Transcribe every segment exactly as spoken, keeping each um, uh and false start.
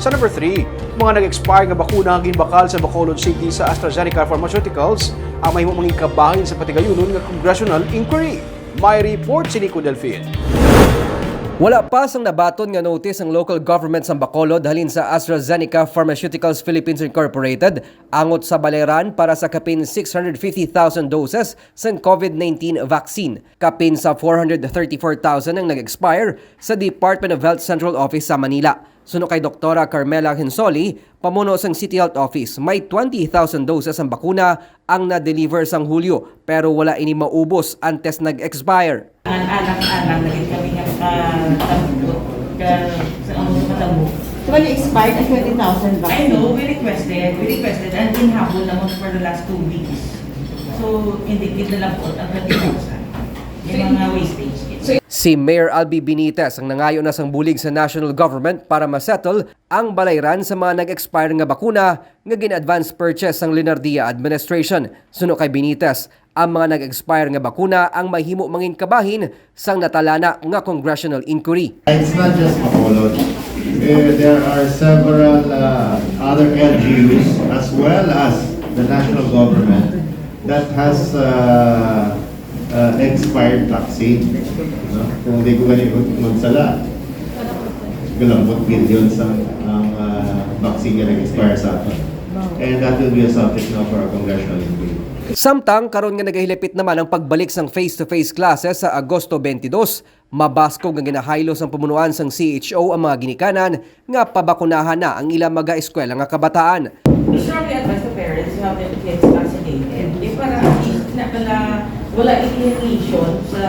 Sa number three, mga nag-expire nga bakuna nga ginbakal sa Bacolod City sa AstraZeneca Pharmaceuticals ang mahimo mangin kabahin sa patigayunon nga congressional inquiry. May report si Nico Delfin. Wala pa sang nabaton nga notice ang local government sang Bacolod halin sa AstraZeneca Pharmaceuticals Philippines Incorporated angot sa balayran para sa kapin six hundred fifty thousand doses sang COVID nineteen vaccine. Kapin sa four hundred thirty-four thousand ang nag-expire sa Department of Health Central Office sa Manila. Suno kay Doktora Carmela Hensoli, pamuno sang City Health Office, may twenty thousand doses ang bakuna ang na-deliver sang Hulyo, pero wala ini maubos antes nag-expire. Ang alang-alang na gid kami nga nakatabot ka sa among matabo. So, when expired ang twenty thousand vaccine? I know, we requested, we requested, and ginhabol na mo for the last two weeks. So, hindi gid nalabot ang twenty thousand. Yung mga wastage. Si Mayor Albi Benitez ang nangayo na sang bulig sa national government para ma-settle ang balayran sa mga nag-expire nga bakuna nga gin-advance purchase sang Leonardia administration. Suno kay Benitez, ang mga nag-expire nga bakuna ang mahimo mangin kabahin sang natalana nga congressional inquiry. It's not just Bacolod. Eh, there are several uh, other L G Us as well as the national government that has uh, uh, expired vaccine. No? Kung di ko gani magsala, galambot billions ang, ang uh, vaccine nga nag-expire sa aton. And that will be a subject now for a congressional inquiry. Samtang karon nga nagahilapit naman ang pagbalik sang face-to-face classes sa Agosto twenty-two, mabaskog nga ginahaylo sang pamunuan sang C H O ang mga ginikanan nga pabakunahan na ang ilang mga eskwela nga kabataan. We strongly advise the parents to have their kids vaccinated. Di para at least na pala wala intimidation sa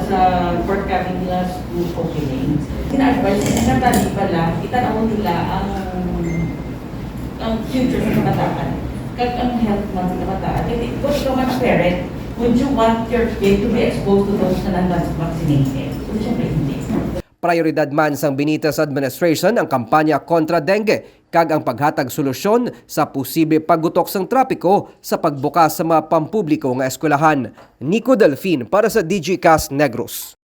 sa forthcoming nga school opening. Gina-advise na nga tani pala, itan-aw nila ang ang future sa kabataan, kag ang health man sa kabataan. Kay kung ikaw man ang parent, would you want your kid to be exposed to those na non-vaccinated? Well, syempre, hindi. Prioridad man sang Benitez administration ang kampanya kontra dengue kag ang paghatag solusyon sa posible paggutok sang trapiko sa pagbukas sa mga pampubliko nga eskwelahan. Nico Delfin para sa D G Cast Negros.